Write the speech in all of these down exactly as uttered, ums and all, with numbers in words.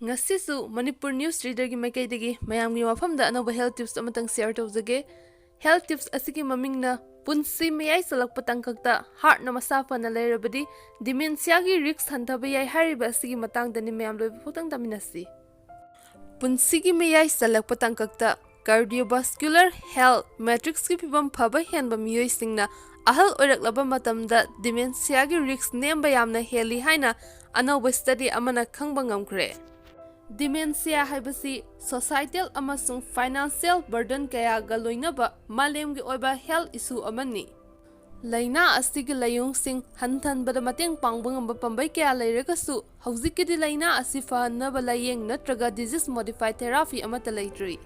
ꯉꯁꯤꯁꯨ ꯃꯅꯤꯄꯨꯔ ꯅ꯭ꯌꯨꯁ ꯔꯤꯗꯔꯒꯤ ꯃꯥꯏꯀꯩꯗꯒꯤ ꯃꯌꯥꯝꯒꯤ ꯃꯐꯝꯗ ꯑꯅꯧꯕ ꯍꯦꯜꯊ ꯇꯤꯞꯁ ꯑꯃꯇꯪ ꯁꯤꯌꯔ ꯇꯧꯖꯒꯦ꯫ ꯍꯦꯜꯊ ꯇꯤꯞꯁ ꯑꯁꯤꯒꯤ ꯃꯃꯤꯡꯅ ꯄꯨꯟꯁꯤ ꯃꯌꯥꯏ ꯆꯜꯂꯛꯄ ꯇꯥꯡꯀꯛꯇ ꯍꯥꯔꯠꯅ ꯃꯁꯥ ꯐꯅ ꯂꯩꯔꯕꯗꯤ ꯗꯤꯃꯦꯟꯁꯤꯌꯥꯒꯤ ꯔꯤꯁ꯭ꯛ ꯍꯟꯊꯕ ꯌꯥꯏ ꯍꯥꯏꯔꯤꯕ ꯑꯁꯤꯒꯤ ꯃꯇꯥꯡꯗꯅꯤ꯫ ꯃꯌꯥꯝ ꯂꯣꯏꯕ ꯐꯥꯎꯇꯪ ꯇꯥꯃꯤꯟꯅꯁꯤ꯫ ꯄꯨꯟꯁꯤꯒꯤ ꯃꯌꯥꯏ ꯆꯜꯂꯛꯄ ꯇꯥꯡꯀꯛꯇ ꯀꯥꯔꯗꯤꯑꯣꯚꯥꯁꯀꯨꯂꯔ ꯍꯦꯜꯊ ꯃꯦꯇ꯭ꯔꯤꯛꯁꯀꯤ ꯐꯤꯕꯝ ꯐꯕ ꯍꯦꯟꯕ ꯃꯤꯑꯣꯏꯁꯤꯡꯅ ꯑꯍꯜ ꯑꯣꯏꯔꯛꯂꯕ ꯃꯇꯝꯗ ꯗꯤꯃꯦꯟꯁꯤꯌꯥꯒꯤ ꯔꯤꯁ꯭ꯛ ꯅꯦꯝꯕ ꯌꯥꯝꯅ ꯍꯦꯜꯂꯤ ꯍꯥꯏꯅ ꯑꯅꯧꯕ ꯁ꯭ꯇꯗꯤ ꯑꯃꯅ ꯈꯪꯕ ꯉꯝꯈ꯭ꯔꯦ꯫ ꯗꯤꯃꯦꯟꯁꯤꯌꯥ ꯍꯥꯏꯕꯁꯤ ꯁꯣꯁꯥꯏꯇꯦꯜ ꯑꯃꯁꯨꯡ ꯐꯥꯏꯅꯥꯟꯁꯤꯌꯦꯜ ꯕꯔꯗꯟ ꯀꯌꯥꯒ ꯂꯣꯏꯅꯕ ꯃꯥꯂꯦꯝꯒꯤ ꯑꯣꯏꯕ ꯍꯦꯜꯊ ꯏꯁꯨ ꯑꯃꯅꯤ꯫ ꯂꯥꯏꯅꯥ ꯑꯁꯤꯒꯤ ꯂꯥꯏꯑꯣꯡꯁꯤꯡ ꯍꯟꯊꯍꯟꯕꯗ ꯃꯇꯦꯡ ꯄꯥꯡꯕ ꯉꯝꯕ ꯄꯥꯝꯕꯩ ꯀꯌꯥ ꯂꯩꯔꯒꯁꯨ, ꯍꯧꯖꯤꯛꯀꯤꯗꯤ ꯂꯥꯏꯅꯥ ꯑꯁꯤ ꯐꯍꯟꯅꯕ ꯂꯥꯏꯌꯦꯡ ꯅꯠꯇ꯭ꯔꯒ ꯗꯤꯖꯤꯖ ꯃꯣꯗꯤꯐꯥꯏ ꯊꯦꯔꯥꯄꯤ ꯑꯃꯠꯇ ꯂꯩꯇ꯭ꯔꯤ꯫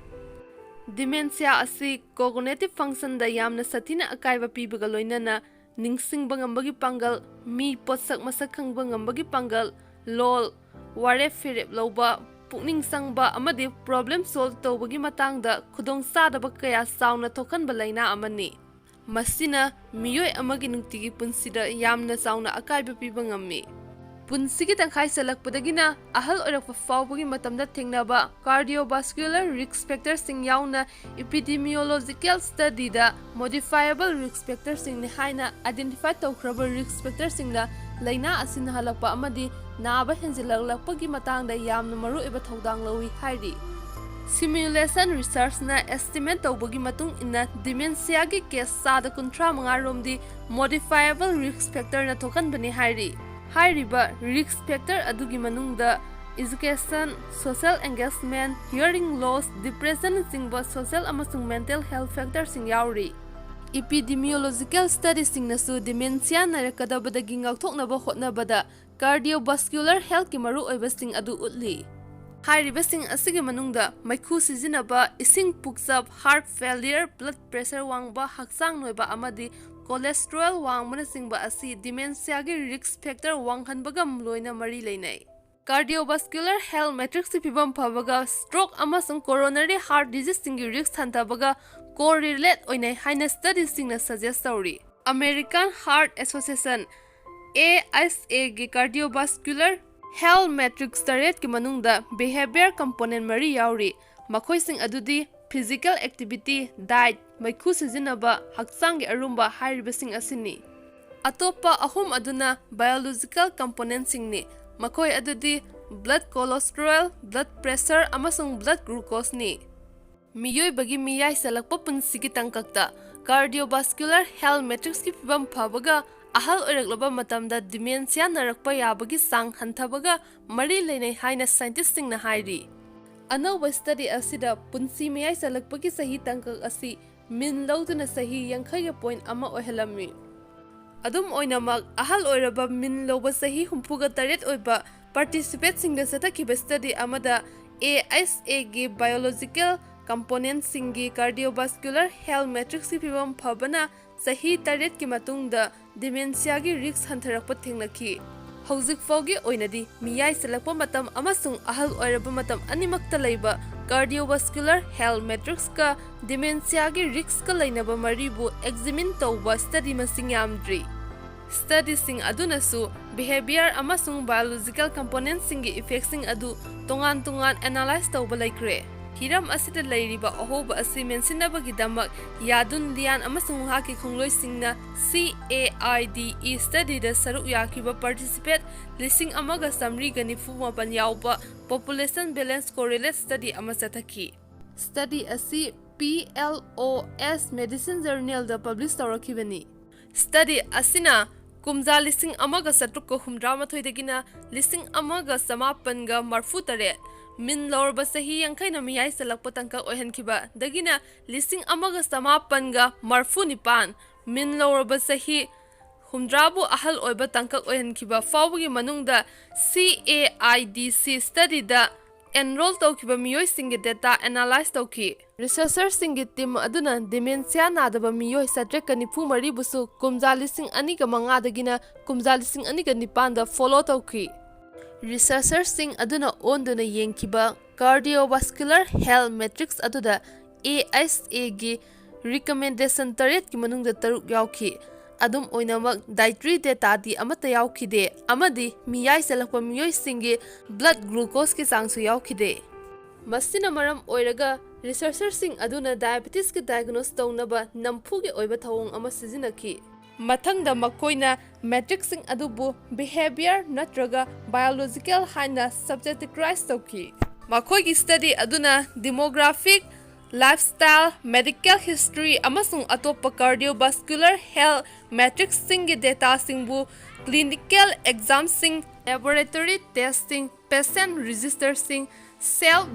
ꯗꯤꯃꯦꯟꯁꯤꯌꯥ ꯑꯁꯤ ꯀꯣꯒꯅꯤꯇꯤꯚ ꯐꯪꯁꯟꯗ ꯌꯥꯝꯅ ꯁꯥꯊꯤꯅ ꯑꯀꯥꯏꯕ ꯄꯤꯕꯒ ꯂꯣꯏꯅꯅ ꯅꯤꯡꯁꯤꯡꯕ ꯉꯝꯕꯒꯤ ꯄꯥꯡꯒꯜ, ꯃꯤ ꯄꯣꯠꯁꯛ ꯃꯁꯛ ꯈꯪꯕ ꯉꯝꯕꯒꯤ ꯄꯥꯡꯒꯜ, ꯂꯣꯜ, ꯋꯥꯔꯦꯞ ꯐꯤꯔꯦꯞ ꯂꯧꯕ, ꯄꯨꯛꯅꯤꯡ ꯆꯪꯕ ꯑꯃꯗꯤ ꯄ꯭ꯔꯣꯕ꯭ꯂꯦꯝ ꯁꯣꯜꯚ ꯇꯧꯕꯒꯤ ꯃꯇꯥꯡꯗ ꯈꯨꯗꯣꯡꯆꯥꯗꯕ ꯀꯌꯥ ꯆꯥꯎꯅ ꯊꯣꯛꯍꯟꯕ ꯂꯥꯏꯅꯥ ꯑꯃꯅꯤ꯫ ꯃꯁꯤꯅ ꯃꯤꯑꯣꯏ ꯑꯃꯒꯤ ꯅꯨꯡꯇꯤꯒꯤ ꯄꯨꯟꯁꯤꯗ ꯌꯥꯝꯅ ꯆꯥꯎꯅ ꯑꯀꯥꯏꯕ ꯄꯤꯕ ꯉꯝꯃꯤ꯫ ꯄꯨꯟꯁꯤꯒꯤ ꯇꯪꯈꯥꯏ ꯆꯜꯂꯛꯄꯗꯒꯤꯅ ꯑꯍꯜ ꯑꯣꯏꯔꯛꯄ ꯐꯥꯎꯕꯒꯤ ꯃꯇꯝꯗ ꯊꯦꯡꯅꯕ ꯀꯥꯔꯗꯤꯑꯣꯚꯥꯁꯀꯨꯂꯔ ꯔꯤꯁ꯭ꯛ ꯐꯦꯛꯇꯔꯁꯤꯡ ꯌꯥꯎꯅ ꯏꯄꯤꯗꯤꯃꯤꯑꯣꯂꯣꯖꯤꯀꯦꯜ ꯁ꯭ꯇꯗꯤꯗ ꯃꯣꯗꯤꯐꯥꯏꯑꯦꯕꯜ ꯔꯤꯁ꯭ꯛ ꯐꯦꯛꯇꯔꯁꯤꯡꯅꯤ ꯍꯥꯏꯅ ꯑꯥꯏꯗꯦꯟꯇꯤꯐꯥꯏ ꯇꯧꯈ꯭ꯔꯕ ꯔꯤꯁ꯭ꯛ ꯐꯦꯛꯇꯔꯁꯤꯡꯅ ꯂꯥꯏꯅꯥ ꯑꯁꯤ ꯅꯥꯍꯜꯂꯛꯄ ꯑꯃꯗꯤ ꯅꯥꯕ ꯍꯦꯟꯖꯤꯜꯂꯛꯂꯛꯄꯒꯤ ꯃꯇꯥꯡꯗ ꯌꯥꯝꯅ ꯃꯔꯨꯑꯣꯏꯕ ꯊꯧꯗꯥꯡ ꯂꯧꯏ ꯍꯥꯏꯔꯤ꯫ ꯁꯤꯃ꯭ꯌꯨꯂꯦꯁꯟ ꯔꯤꯁꯔꯆꯅ ꯑꯦꯁꯇꯤꯃꯦꯠ ꯇꯧꯕꯒꯤ ꯃꯇꯨꯡ ꯏꯟꯅ, ꯗꯤꯃꯦꯟꯁꯤꯌꯥꯒꯤ ꯀꯦꯁ ꯆꯥꯗ ꯀꯨꯟꯊ꯭ꯔꯥ ꯃꯉꯥ ꯔꯣꯝꯗꯤ ꯃꯣꯗꯤꯐꯥꯏꯑꯦꯕꯜ ꯔꯤꯁ꯭ꯛ ꯐꯦꯛꯇꯔꯅ ꯊꯣꯛꯍꯟꯕꯅꯤ ꯍꯥꯏꯔꯤ꯫ ꯍꯥꯏꯔꯤꯕ ꯔꯤꯁ꯭ꯛ ꯐꯦꯛꯇꯔ ꯑꯗꯨꯒꯤ ꯃꯅꯨꯡꯗ education, social engagement, hearing loss, ꯗꯤꯄ꯭ꯔꯦꯁꯟꯅꯆꯤꯡꯕ ꯁꯣꯁꯤꯌꯦꯜ ꯑꯃꯁꯨꯡ ꯃꯦꯟꯇꯦꯜ ꯍꯦꯜꯊ ꯐꯦꯛꯇꯔꯁꯤꯡ ꯌꯥꯎꯔꯤ꯫ ꯏꯄꯤꯗꯤꯃꯤꯑꯣꯂꯣꯖꯤꯀꯦꯜ ꯁ꯭ꯇꯗꯤꯁꯤꯡꯅꯁꯨ ꯗꯤꯃꯦꯟꯁꯤꯌꯥ ꯅꯥꯏꯔꯛꯀꯗꯕꯗꯒꯤ ꯉꯥꯛꯊꯣꯛꯅꯕ ꯍꯣꯠꯅꯕꯗ ꯀꯥꯔꯗꯤꯑꯣꯚꯥꯁꯀꯨꯂꯔ ꯍꯦꯜꯊꯀꯤ ꯃꯔꯨꯑꯣꯏꯕꯁꯤꯡ ꯑꯗꯨ ꯎꯠꯂꯤ꯫ ꯍꯥꯏꯔꯤꯕꯁꯤꯡ ꯑꯁꯤꯒꯤ ꯃꯅꯨꯡꯗ ꯃꯩꯈꯨ ꯁꯤꯖꯤꯟꯅꯕ, ꯏꯁꯤꯡ ꯄꯨꯛꯆꯞ, ꯍꯥꯔꯠ ꯐꯦꯂꯤꯌꯔ, ꯕ꯭ꯂꯗ ꯄ꯭ꯔꯦꯁꯔ ꯋꯥꯡꯕ, ꯍꯛꯆꯥꯡ ꯅꯣꯏꯕ ꯑꯃꯗꯤ ꯀꯣꯂꯦꯁꯇ꯭ꯔꯣꯜ ꯋꯥꯡꯕꯅꯆꯤꯡꯕ ꯑꯁꯤ ꯗꯤꯃꯦꯟꯁꯤꯌꯥꯒꯤ ꯔꯤꯁ꯭ꯛ ꯐꯦꯛꯇꯔ ꯋꯥꯡꯍꯟꯕꯒ ꯂꯣꯏꯅ ꯃꯔꯤ ꯂꯩꯅꯩ꯫ ꯀꯥꯔꯗꯤꯑꯣꯚꯥꯁꯀꯨꯂꯔ ꯍꯦꯜꯊ ꯃꯦꯇ꯭ꯔꯤꯛꯁꯀꯤ ꯐꯤꯕꯝ ꯐꯕꯒ ꯁ꯭ꯇ꯭ꯔꯣꯛ ꯑꯃꯁꯨꯡ ꯀꯣꯔꯣꯅꯔꯤ ꯍꯥꯔꯠ ꯗꯤꯖꯤꯖꯁꯤꯡꯒꯤ ꯔꯤꯁ꯭ꯛ ꯍꯟꯊꯕꯒ ꯀꯣꯔꯤꯂꯦꯠ ꯑꯣꯏꯅꯩ ꯍꯥꯏꯅ ꯁ꯭ꯇꯗꯤꯁꯤꯡꯅ ꯁꯖꯦꯁ ꯇꯧꯔꯤ꯫ ꯑꯃꯦꯔꯤꯀꯥꯟ ꯍꯥꯔꯠ ꯑꯦꯁꯣꯁꯤꯌꯦꯁꯟ, ꯑꯦ ꯑꯥꯏꯆ ꯑꯦꯒꯤ ꯀꯥꯔꯗꯤꯑꯣꯚꯥꯁꯀꯨꯂꯔ Health metrics ꯇꯔꯦꯠꯀꯤ ꯃꯅꯨꯡꯗ behavior component ꯃꯔꯤ ꯌꯥꯎꯔꯤ꯫ ꯃꯈꯣꯏꯁꯤꯡ ꯑꯗꯨꯗꯤ physical activity, diet, ꯃꯩꯈꯨ ꯁꯤꯖꯤꯟꯅꯕ, ꯍꯛꯆꯥꯡꯒꯤ ꯑꯔꯨꯝꯕ ꯍꯥꯏꯔꯤꯕꯁꯤꯡ ꯑꯁꯤꯅꯤ꯫ ꯑꯇꯣꯞꯄ ꯑꯍꯨꯝ ꯑꯗꯨꯅ biological componentꯁꯤꯡꯅꯤ꯫ ꯃꯈꯣꯏ ꯑꯗꯨꯗꯤ blood cholesterol, blood pressure, ꯑꯃꯁꯨꯡ blood glucoseꯅꯤ꯫ ꯃꯤꯑꯣꯏꯕꯒꯤ ꯃꯤꯌꯥꯏ ꯆꯜꯂꯛꯄ ꯄꯨꯟꯁꯤꯒꯤ ꯇꯥꯡꯀꯛꯇ cardiovascular health metricsꯀꯤ ꯐꯤꯕꯝ ꯐꯕꯒ ꯑꯍꯜ ꯑꯣꯏꯔꯛꯂꯕ ꯃꯇꯝꯗ dementia ꯅꯥꯔꯛꯄ ꯌꯥꯕꯒꯤ ꯆꯥꯡ ꯍꯟꯊꯕꯒ ꯃꯔꯤ ꯂꯩꯅꯩ ꯍꯥꯏꯅ scientistꯁꯤꯡꯅ ꯍꯥꯏꯔꯤ꯫ ꯑꯅꯧꯕ study ꯑꯁꯤꯗ ꯄꯨꯟꯁꯤ ꯃꯤꯌꯥꯏ ꯆꯜꯂꯛꯄꯒꯤ ꯆꯍꯤ ꯇꯥꯡꯀꯛ ꯑꯁꯤ mean ꯂꯧꯗꯨꯅ ꯆꯍꯤ ꯌꯥꯡꯈꯩꯒ point ꯑꯃ ꯑꯣꯏꯍꯜꯂꯝꯃꯤ꯫ ꯑꯗꯨꯝ ꯑꯣꯏꯅꯃꯛ, ꯑꯍꯜ ꯑꯣꯏꯔꯕ mean ꯂꯧꯕ ꯆꯍꯤ ꯍꯨꯝꯐꯨꯒ ꯇꯔꯦꯠ ꯑꯣꯏꯕ participantꯁꯤꯡꯗ ꯆꯠꯊꯈꯤꯕ study ꯑꯃꯗ AHAꯒꯤ biological componentꯁꯤꯡꯒꯤ cardiovascular health metricsꯀꯤ ꯐꯤꯕꯝ ꯐꯕꯅ ꯆꯍꯤ ꯇꯔꯦꯠꯀꯤ ꯃꯇꯨꯡꯗ dementiaꯒꯤ risk ꯍꯟꯊꯔꯛꯄ ꯊꯦꯡꯅꯈꯤ꯫ ꯍꯧꯖꯤꯛ ꯐꯥꯎꯒꯤ ꯑꯣꯏꯅꯗꯤ ꯃꯤꯌꯥꯏ ꯆꯜꯂꯛꯄ ꯃꯇꯝ ꯑꯃꯁꯨꯡ ꯑꯍꯜ ꯑꯣꯏꯔꯕ ꯃꯇꯝ ꯑꯅꯤꯃꯛꯇ ꯂꯩꯕ cardiovascular health metricsꯀ dementiaꯒꯤ riskꯀ ꯂꯩꯅꯕ ꯃꯔꯤꯕꯨ examine ꯇꯧꯕ study ꯃꯁꯤꯡ ꯌꯥꯝꯗ꯭ꯔꯤ꯫ Studyꯁꯤꯡ ꯑꯗꯨꯅꯁꯨ behavior ꯑꯃꯁꯨꯡ biological componentꯁꯤꯡꯒꯤ effectꯁꯤꯡ ꯑꯗꯨ ꯇꯣꯉꯥꯟ ꯇꯣꯉꯥꯟ analyse ꯇꯧꯕ ꯂꯩꯈ꯭ꯔꯦ꯫ ꯍꯤꯔꯝ ꯑꯁꯤꯗ ꯂꯩꯔꯤꯕ ꯑꯍꯣꯕ ꯑꯁꯤ ꯃꯦꯟꯁꯤꯟꯅꯕꯒꯤꯗꯃꯛ ꯌꯥꯗꯨꯟ ꯂꯤꯌꯥꯟ ꯑꯃꯁꯨꯡ ꯃꯍꯥꯛꯀꯤ ꯈꯣꯡꯂꯣꯏꯁꯤꯡꯅ CAIDE studyꯗ ꯁꯔꯨꯛ ꯌꯥꯈꯤꯕ participant ꯂꯤꯁꯤꯡ ꯑꯃꯒ ꯆꯥꯃꯔꯤꯒ ꯅꯤꯐꯨ ꯃꯥꯄꯟ ꯌꯥꯎꯕ population balance correlate study ꯑꯃ ꯆꯠꯊꯈꯤ꯫ Study ꯑꯁꯤ PLOS Medicine Journalꯗ publish ꯇꯧꯔꯛꯈꯤꯕꯅꯤ꯫ Study ꯑꯁꯤꯅ ꯀꯨꯝꯖꯥ ꯂꯤꯁꯤꯡ ꯑꯃꯒ ꯆꯥꯇ꯭ꯔꯨꯛꯀ ꯍꯨꯝꯗ꯭ꯔꯥ ꯃꯥꯊꯣꯏꯗꯒꯤꯅ ꯂꯤꯁꯤꯡ ꯑꯃꯒ ꯆꯃꯥꯄꯟꯒ ꯃꯔꯐꯨ ꯇꯔꯦꯠ, mean ꯂꯧꯔꯕ ꯆꯍꯤ ꯌꯥꯡꯈꯩꯅ ꯃꯤꯌꯥꯏ ꯆꯜꯂꯛꯄ ꯇꯥꯡꯀꯛ ꯑꯣꯏꯍꯟꯈꯤꯕꯗꯒꯤꯅ ꯂꯤꯁꯤꯡ ꯑꯃꯒ ꯆꯃꯥꯄꯟꯒ ꯃꯔꯐꯨ ꯅꯤꯄꯥꯟ, mean ꯂꯧꯔꯕ ꯆꯍꯤ ꯍꯨꯝꯗ꯭ꯔꯥꯕꯨ ꯑꯍꯜ ꯑꯣꯏꯕ ꯇꯥꯡꯀꯛ ꯑꯣꯏꯍꯟꯈꯤꯕ ꯐꯥꯎꯕꯒꯤ ꯃꯅꯨꯡꯗ CAIDC studyꯗ enroll ꯇꯧꯈꯤꯕ ꯃꯤꯑꯣꯏꯁꯤꯡꯒꯤ data analyse ꯇꯧꯈꯤ꯫ Researcherꯁꯤꯡꯒꯤ team ꯑꯗꯨꯅ dementia ꯅꯥꯗꯕ ꯃꯤꯑꯣꯏ ꯆꯥꯇ꯭ꯔꯦꯠꯀ ꯅꯤꯐꯨ ꯃꯔꯤꯕꯨꯁꯨ ꯀꯨꯝꯖꯥ ꯂꯤꯁꯤꯡ ꯑꯅꯤꯒ ꯃꯉꯥꯗꯒꯤꯅ ꯀꯨꯝꯖꯥ ꯂꯤꯁꯤꯡ ꯑꯅꯤꯒ ꯅꯤꯄꯥꯟꯗ follow ꯇꯧꯈꯤ꯫ Researcherꯁꯤꯡ ꯑꯗꯨꯅ ꯑꯣꯟꯗꯨꯅ ꯌꯦꯡꯈꯤꯕ cardiovascular health metrics ꯑꯗꯨꯗ AHAꯒꯤ recommendation ꯇꯔꯦꯠꯀꯤ ꯃꯅꯨꯡꯗ ꯇꯔꯨꯛ ꯌꯥꯎꯈꯤ꯫ ꯑꯗꯨꯝ ꯑꯣꯏꯅꯃꯛ, dietary dataꯗꯤ ꯑꯃꯠꯇ ꯌꯥꯎꯈꯤꯗꯦ, ꯑꯃꯗꯤ ꯃꯤꯌꯥꯏ ꯆꯜꯂꯛꯄ ꯃꯤꯑꯣꯏꯁꯤꯡꯒꯤ blood glucoseꯀꯤ ꯆꯥꯡꯁꯨ ꯌꯥꯎꯈꯤꯗꯦ꯫ ꯃꯁꯤꯅ ꯃꯔꯝ ꯑꯣꯏꯔꯒ, researcherꯁꯤꯡ ꯑꯗꯨꯅ diabetesꯀꯤ diagnose ꯇꯧꯅꯕ ꯅꯝꯐꯨꯒꯤ ꯑꯣꯏꯕ ꯊꯧꯑꯣꯡ ꯑꯃ ꯁꯤꯖꯤꯟꯅꯈꯤ꯫ ꯃꯊꯪꯗ, ꯃꯈꯣꯏꯅ matrixꯁꯤꯡ ꯑꯗꯨꯕꯨ behavior ꯅꯠꯇ꯭ꯔꯒ biological ꯍꯥꯏꯅ subcategorize ꯇꯧꯈꯤ꯫ ꯃꯈꯣꯏꯒꯤ study ꯑꯗꯨꯅ demographic, lifestyle, medical history, ꯑꯃꯁꯨꯡ ꯑꯇꯣꯞꯄ cardiovascular health matrixꯁꯤꯡꯒꯤ dataꯁꯤꯡꯕꯨ clinical examꯁꯤꯡ, laboratory testꯁꯤꯡ, patient registerꯁꯤꯡ, self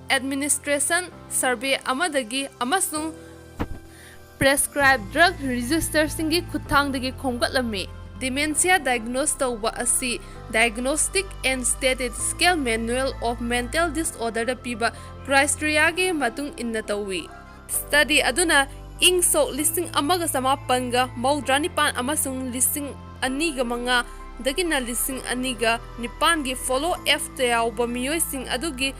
administration survey ꯑꯃꯗꯒꯤ, ꯑꯃꯁꯨꯡ prescribed drug registerꯁꯤꯡꯒꯤ ꯈꯨꯠꯊꯥꯡꯗꯒꯤ ꯈꯣꯝꯒꯠꯂꯝꯃꯤ꯫ Dementia diagnose ꯇꯧꯕ ꯑꯁꯤ Diagnostic and Statistical Manual of Mental Disorderꯗ ꯄꯤꯕ criteriaꯒꯤ ꯃꯇꯨꯡ ꯏꯟꯅ ꯇꯧꯏ꯫ Study ꯑꯗꯨꯅ ꯏꯪ ꯁꯣꯛ ꯂꯤꯁꯤꯡ ꯑꯃꯒ ꯆꯃꯥꯄꯟꯒ ꯃꯧꯗ꯭ꯔꯥ ꯅꯤꯄꯥꯟ ꯑꯃꯁꯨꯡ ꯂꯤꯁꯤꯡ ꯑꯅꯤꯒ ꯃꯉꯥꯗꯒꯤꯅ ꯂꯤꯁꯤꯡ ꯑꯅꯤꯒ ꯅꯤꯄꯥꯟꯒꯤ follow-upꯇ ꯌꯥꯎꯕ ꯃꯤꯑꯣꯏꯁꯤꯡ ꯑꯗꯨꯒꯤ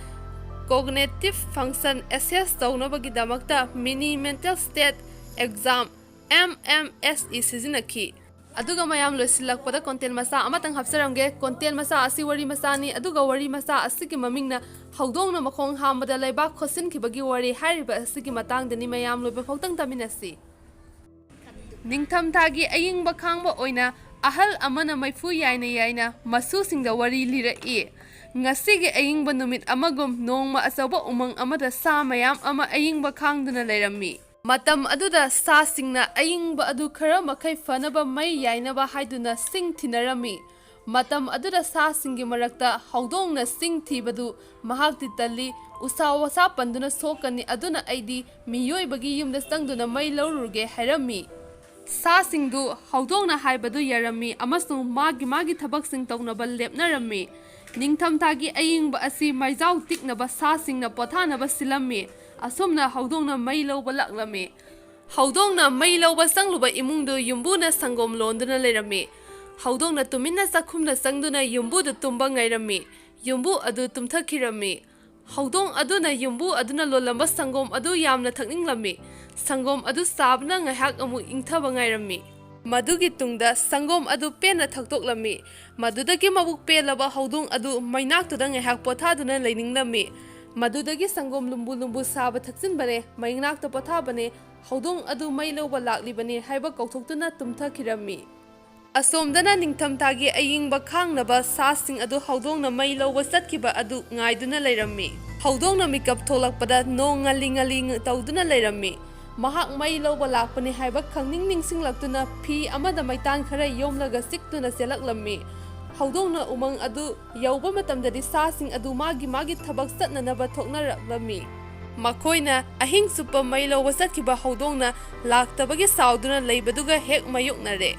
cognitive function assess ꯇꯧꯅꯕꯒꯤꯗꯃꯛꯇ Mini Mental State Exam, M M S E, ꯁꯤꯖꯤꯟꯅꯈꯤ꯫ ꯑꯗꯨꯒ ꯃꯌꯥꯝ, ꯂꯣꯏꯁꯤꯜꯂꯛꯄꯗ content ꯃꯆꯥ ꯑꯃꯇꯪ ꯍꯥꯞꯆꯔꯝꯒꯦ꯫ Content ꯃꯆꯥ ꯑꯁꯤ ꯋꯥꯔꯤ ꯃꯆꯥꯅꯤ, ꯑꯗꯨꯒ ꯋꯥꯔꯤ ꯃꯆꯥ ꯑꯁꯤꯒꯤ ꯃꯃꯤꯡꯅ "ꯍꯧꯗꯣꯡꯅ ꯃꯈꯣꯡ ꯍꯥꯝꯕꯗ ꯂꯩꯕꯥꯛ ꯈꯣꯠꯆꯤꯟꯈꯤꯕꯒꯤ ꯋꯥꯔꯤ" ꯍꯥꯏꯔꯤꯕ ꯑꯁꯤꯒꯤ ꯃꯇꯥꯡꯗꯅꯤ꯫ ꯃꯌꯥꯝ ꯂꯣꯏꯕ ꯐꯥꯎꯇꯪ ꯇꯥꯃꯤꯟꯅꯁꯤ꯫ ꯅꯤꯡꯊꯝꯊꯥꯒꯤ ꯑꯏꯪꯕ ꯈꯥꯡꯕ ꯑꯣꯏꯅ ꯑꯍꯜ ꯑꯃꯅ ꯃꯩꯐꯨ ꯌꯥꯏꯅ ꯌꯥꯏꯅ ꯃꯁꯨꯁꯤꯡꯗ ꯋꯥꯔꯤ ꯂꯤꯔꯛꯏ꯫ ꯉꯁꯤꯒꯤ ꯑꯏꯪꯕ ꯅꯨꯃꯤꯠ ꯑꯃꯒꯨꯝ, ꯅꯣꯡꯃ ꯑꯆꯧꯕ ꯎꯃꯪ ꯑꯃꯗ ꯁꯥ ꯃꯌꯥꯝ ꯑꯃ ꯑꯏꯪꯕ ꯈꯥꯡꯗꯨꯅ ꯂꯩꯔꯝꯃꯤ꯫ ꯃꯇꯝ ꯑꯗꯨꯗ ꯁꯥꯁꯤꯡꯅ ꯑꯏꯪꯕ ꯑꯗꯨ ꯈꯔ ꯃꯈꯩ ꯐꯅꯕ ꯃꯩ ꯌꯥꯏꯅꯕ ꯍꯥꯏꯗꯨꯅ ꯁꯤꯡ ꯊꯤꯅꯔꯝꯃꯤ꯫ ꯃꯇꯝ ꯑꯗꯨꯗ ꯁꯥꯁꯤꯡꯒꯤ ꯃꯔꯛꯇ ꯍꯧꯗꯣꯡꯅ ꯁꯤꯡ ꯊꯤꯕꯗꯨ ꯃꯍꯥꯛꯇꯤ ꯇꯜꯂꯤ, "ꯎꯁꯥ ꯋꯥꯁꯥ ꯄꯟꯗꯨꯅ ꯁꯣꯛꯀꯅꯤ, ꯑꯗꯨꯅ ꯑꯩꯗꯤ ꯃꯤꯑꯣꯏꯕꯒꯤ ꯌꯨꯝꯗ ꯆꯪꯗꯨꯅ ꯃꯩ ꯂꯧꯔꯨꯔꯒꯦ" ꯍꯥꯏꯔꯝꯃꯤ꯫ ꯁꯥꯁꯤꯡꯗꯨ ꯍꯧꯗꯣꯡꯅ ꯍꯥꯏꯕꯗꯨ ꯌꯥꯔꯝꯃꯤ ꯑꯃꯁꯨꯡ ꯃꯥꯒꯤ ꯃꯥꯒꯤ ꯊꯕꯛꯁꯤꯡ ꯇꯧꯅꯕ ꯂꯦꯞꯅꯔꯝꯃꯤ꯫ ꯅꯤꯡꯊꯝꯊꯥꯒꯤ ꯑꯏꯪꯕ ꯑꯁꯤ ꯃꯩꯖꯥꯎ ꯇꯤꯛꯅꯕ ꯁꯥꯁꯤꯡꯅ ꯄꯣꯊꯥꯅꯕ ꯁꯤꯜꯂꯝꯃꯤ꯫ ꯑꯁꯨꯝꯅ ꯍꯧꯗꯣꯡꯅ ꯃꯩ ꯂꯧꯕ ꯂꯥꯛꯂꯝꯃꯤ꯫ ꯍꯧꯗꯣꯡꯅ ꯃꯩ ꯂꯧꯕ ꯆꯪꯂꯨꯕ ꯏꯃꯨꯡꯗꯨ ꯌꯨꯝꯕꯨꯅ ꯁꯪꯒꯣꯝ ꯂꯣꯟꯗꯨꯅ ꯂꯩꯔꯝꯃꯤ꯫ ꯍꯧꯗꯣꯡꯅ ꯇꯨꯃꯤꯟꯅ ꯆꯥꯛꯈꯨꯝꯗ ꯆꯪꯗꯨꯅ ꯌꯨꯝꯕꯨꯗꯨ ꯇꯨꯝꯕ ꯉꯥꯏꯔꯝꯃꯤ꯫ ꯌꯨꯝꯕꯨ ꯑꯗꯨ ꯇꯨꯝꯊꯈꯤꯔꯝꯃꯤ꯫ ꯍꯧꯗꯣꯡ ꯑꯗꯨꯅ ꯌꯨꯝꯕꯨ ꯑꯗꯨꯅ ꯂꯣꯜꯂꯝꯕ ꯁꯪꯒꯣꯝ ꯑꯗꯨ ꯌꯥꯝꯅ ꯊꯛꯅꯤꯡꯂꯝꯃꯤ꯫ ꯁꯪꯒꯣꯝ ꯑꯗꯨ ꯆꯥꯕꯅ ꯉꯥꯏꯍꯥꯛ ꯑꯃꯨꯛ ꯏꯪꯊꯕ ꯉꯥꯏꯔꯝꯃꯤ꯫ ꯃꯗꯨꯒꯤ ꯇꯨꯡꯗ ꯁꯪꯒꯣꯝ ꯑꯗꯨ ꯄꯦꯟꯅ ꯊꯛꯇꯣꯛꯂꯝꯃꯤ꯫ ꯃꯗꯨꯗꯒꯤ ꯃꯕꯨꯛ ꯄꯦꯜꯂꯕ ꯍꯧꯗꯣꯡ ꯑꯗꯨ ꯃꯩꯅꯥꯛꯇꯨꯗ ꯉꯥꯏꯍꯥꯛ ꯄꯣꯊꯥꯗꯨꯅ ꯂꯩꯅꯤꯡꯂꯝꯃꯤ꯫ ꯃꯗꯨꯗꯒꯤ ꯁꯪꯒꯣꯝ ꯂꯨꯝꯕꯨ ꯂꯨꯝꯕꯨ ꯁꯥꯕ ꯊꯛꯆꯤꯟꯕꯅꯦ, ꯃꯩꯅꯥꯛꯇ ꯄꯣꯊꯥꯕꯅꯦ, ꯍꯧꯗꯣꯡ ꯑꯗꯨ ꯃꯩ ꯂꯧꯕ ꯂꯥꯛꯂꯤꯕꯅꯤ ꯍꯥꯏꯕ ꯀꯥꯎꯊꯣꯛꯇꯨꯅ ꯇꯨꯝꯊꯈꯤꯔꯝꯃꯤ꯫ ꯑꯁꯣꯝꯗꯅ ꯅꯤꯡꯊꯝꯊꯥꯒꯤ ꯑꯏꯪꯕ ꯈꯥꯡꯅꯕ ꯁꯥꯁꯤꯡ ꯑꯗꯨ ꯍꯧꯗꯣꯡꯅ ꯃꯩ ꯂꯧꯕ ꯆꯠꯈꯤꯕ ꯑꯗꯨ ꯉꯥꯏꯗꯨꯅ ꯂꯩꯔꯝꯃꯤ꯫ ꯍꯧꯗꯣꯡꯅ ꯃꯤꯀꯞ ꯊꯣꯛꯂꯛꯄꯗ ꯅꯣꯡ ꯉꯜꯂꯤ ꯉꯜꯂꯤ ꯇꯧꯗꯨꯅ ꯂꯩꯔꯝꯃꯤ꯫ ꯃꯍꯥꯛ ꯃꯩ ꯂꯧꯕ ꯂꯥꯛꯄꯅꯤ ꯍꯥꯏꯕ ꯈꯪꯅꯤꯡ ꯅꯤꯡꯁꯤꯡꯂꯛꯇꯨꯅ ꯐꯤ ꯑꯃꯗ ꯃꯩꯇꯥꯟ ꯈꯔ ꯌꯣꯝꯂꯒ ꯆꯤꯛꯇꯨꯅ ꯆꯦꯜꯂꯛꯂꯝꯃꯤ꯫ ꯍꯧꯗꯣꯡꯅ ꯎꯃꯪ ꯑꯗꯨ ꯌꯧꯕ ꯃꯇꯝꯗꯗꯤ ꯁꯥꯁꯤꯡ ꯑꯗꯨ ꯃꯥꯒꯤ ꯃꯥꯒꯤ ꯊꯕꯛ ꯆꯠꯅꯅꯕ ꯊꯣꯛꯅꯔꯛꯂꯝꯃꯤ꯫ ꯃꯈꯣꯏꯅ ꯑꯍꯤꯡ ꯆꯨꯞꯄ ꯃꯩ ꯂꯧꯕ ꯆꯠꯈꯤꯕ ꯍꯧꯗꯣꯡꯅ ꯂꯥꯛꯇꯕꯒꯤ ꯁꯥꯎꯗꯨꯅ ꯂꯩꯕꯗꯨꯒ ꯍꯦꯛ ꯃꯥꯌꯣꯛꯅꯔꯦ꯫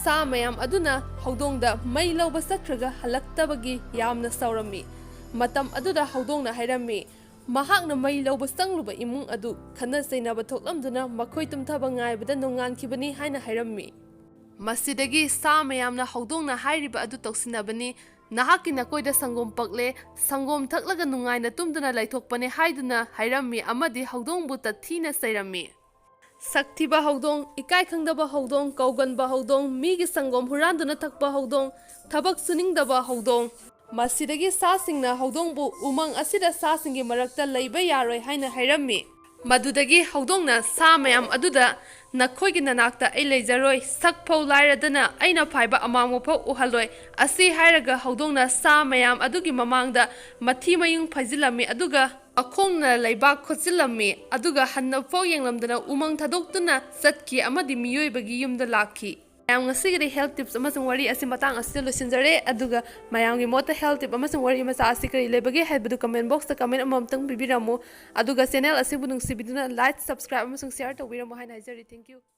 ꯁꯥ ꯃꯌꯥꯝ ꯑꯗꯨꯅ ꯍꯧꯗꯣꯡꯗ ꯃꯩ ꯂꯧꯕ ꯆꯠꯈ꯭ꯔꯒ ꯍꯜꯂꯛꯇꯕꯒꯤ ꯌꯥꯝꯅ ꯁꯥꯎꯔꯝꯃꯤ꯫ ꯃꯇꯝ ꯑꯗꯨꯗ ꯍꯧꯗꯣꯡꯅ ꯍꯥꯏꯔꯝꯃꯤ, ꯃꯍꯥꯛꯅ ꯃꯩ ꯂꯧꯕ ꯆꯪꯂꯨꯕ ꯏꯃꯨꯡ ꯑꯗꯨ ꯈꯠꯅ ꯆꯩꯅꯕ ꯊꯣꯛꯂꯝꯗꯨꯅ ꯃꯈꯣꯏ ꯇꯨꯝꯊꯕ ꯉꯥꯏꯕꯗ ꯅꯣꯡꯉꯥꯟꯈꯤꯕꯅꯤ ꯍꯥꯏꯅ ꯍꯥꯏꯔꯝꯃꯤ꯫ ꯃꯁꯤꯗꯒꯤ ꯁꯥ ꯃꯌꯥꯝꯅ ꯍꯧꯗꯣꯡꯅ ꯍꯥꯏꯔꯤꯕ ꯑꯗꯨ ꯇꯧꯁꯤꯟꯅꯕꯅꯤ꯫ ꯅꯍꯥꯛꯀꯤ ꯅꯀꯣꯏꯗ ꯁꯪꯒꯣꯝ ꯄꯛꯂꯦ, ꯁꯪꯒꯣꯝ ꯊꯛꯂꯒ ꯅꯨꯡꯉꯥꯏꯅ ꯇꯨꯝꯗꯨꯅ ꯂꯩꯊꯣꯛꯄꯅꯦ ꯍꯥꯏꯗꯨꯅ ꯍꯥꯏꯔꯝꯃꯤ ꯑꯃꯗꯤ ꯍꯧꯗꯣꯡꯕꯨ ꯇꯠꯊꯤꯅ ꯆꯩꯔꯝꯃꯤ꯫ ꯁꯛꯊꯤꯕ ꯍꯧꯗꯣꯡ, ꯏꯀꯥꯏ ꯈꯪꯗꯕ ꯍꯧꯗꯣꯡ, ꯀꯧꯒꯟꯕ ꯍꯧꯗꯣꯡ, ꯃꯤꯒꯤ ꯁꯪꯒꯣꯝ ꯍꯨꯔꯥꯟꯗꯨꯅ ꯊꯛꯄ ꯍꯧꯗꯣꯡ, ꯊꯕꯛ ꯁꯨꯅꯤꯡꯗꯕ ꯍꯧꯗꯣꯡ꯫ ꯃꯁꯤꯗꯒꯤ ꯁꯥꯁꯤꯡꯅ ꯍꯧꯗꯣꯡꯕꯨ ꯎꯃꯪ ꯑꯁꯤꯗ ꯁꯥꯁꯤꯡꯒꯤ ꯃꯔꯛꯇ ꯂꯩꯕ ꯌꯥꯔꯣꯏ ꯍꯥꯏꯅ ꯍꯥꯏꯔꯝꯃꯤ꯫ ꯃꯗꯨꯗꯒꯤ ꯍꯧꯗꯣꯡꯅ ꯁꯥ ꯃꯌꯥꯝ ꯑꯗꯨꯗ, "ꯅꯈꯣꯏꯒꯤ ꯅꯅꯥꯛꯇ ꯑꯩ ꯂꯩꯖꯔꯣꯏ, ꯁꯛ ꯐꯥꯎ ꯂꯥꯏꯔꯗꯅ ꯑꯩꯅ ꯐꯥꯏꯕ ꯑꯃꯥꯡꯕ ꯐꯥꯎ ꯎꯍꯜꯂꯣꯏ"꯫ ꯑꯁꯤ ꯍꯥꯏꯔꯒ ꯍꯧꯗꯣꯡꯅ ꯁꯥ ꯃꯌꯥꯝ ꯑꯗꯨꯒꯤ ꯃꯃꯥꯡꯗ ꯃꯊꯤ ꯃꯌꯨꯡ ꯐꯩꯖꯤꯜꯂꯝꯃꯤ, ꯑꯗꯨꯒ ꯃꯈꯣꯡꯅ ꯂꯩꯕꯥꯛ ꯈꯣꯠꯆꯤꯜꯂꯝꯃꯤ, ꯑꯗꯨꯒ ꯍꯟꯅ ꯐꯥꯎ ꯌꯦꯡꯂꯝꯗꯅ ꯎꯃꯪ ꯊꯥꯗꯣꯛꯇꯨꯅ ꯆꯠꯈꯤ ꯑꯃꯗꯤ ꯃꯤꯑꯣꯏꯕꯒꯤ ꯌꯨꯝꯗ ꯂꯥꯛꯈꯤ꯫ ꯃꯌꯥꯝ, ꯉꯁꯤꯒꯤꯗꯤ health tips ꯑꯃꯁꯨꯡ ꯋꯥꯔꯤ ꯑꯁꯤ ꯃꯇꯥꯡ ꯑꯁꯤꯗ ꯂꯣꯏꯁꯤꯟꯖꯔꯦ꯫ ꯑꯗꯨꯒ ꯃꯌꯥꯝꯒꯤ ꯃꯣꯠꯇ health tip ꯑꯃꯁꯨꯡ ꯋꯥꯔꯤ ꯃꯆꯥ ꯑꯁꯤ ꯀꯔꯤ ꯂꯩꯕꯒꯦ ꯍꯥꯏꯕꯗꯨ comment box ꯇ comment ꯑꯃꯃꯝꯇꯪ ꯄꯤꯕꯤꯔꯝꯃꯨ꯫ ꯑꯗꯨꯒ channel ꯑꯁꯤꯕꯨ ꯅꯨꯡꯁꯤꯕꯤꯗꯨꯅ like, subscribe ꯑꯃꯁꯨꯡ share ꯇꯧꯕꯤꯔꯝꯃꯨ ꯍꯥꯏꯅ ꯍꯥꯏꯖꯔꯤ꯫ Thank you꯫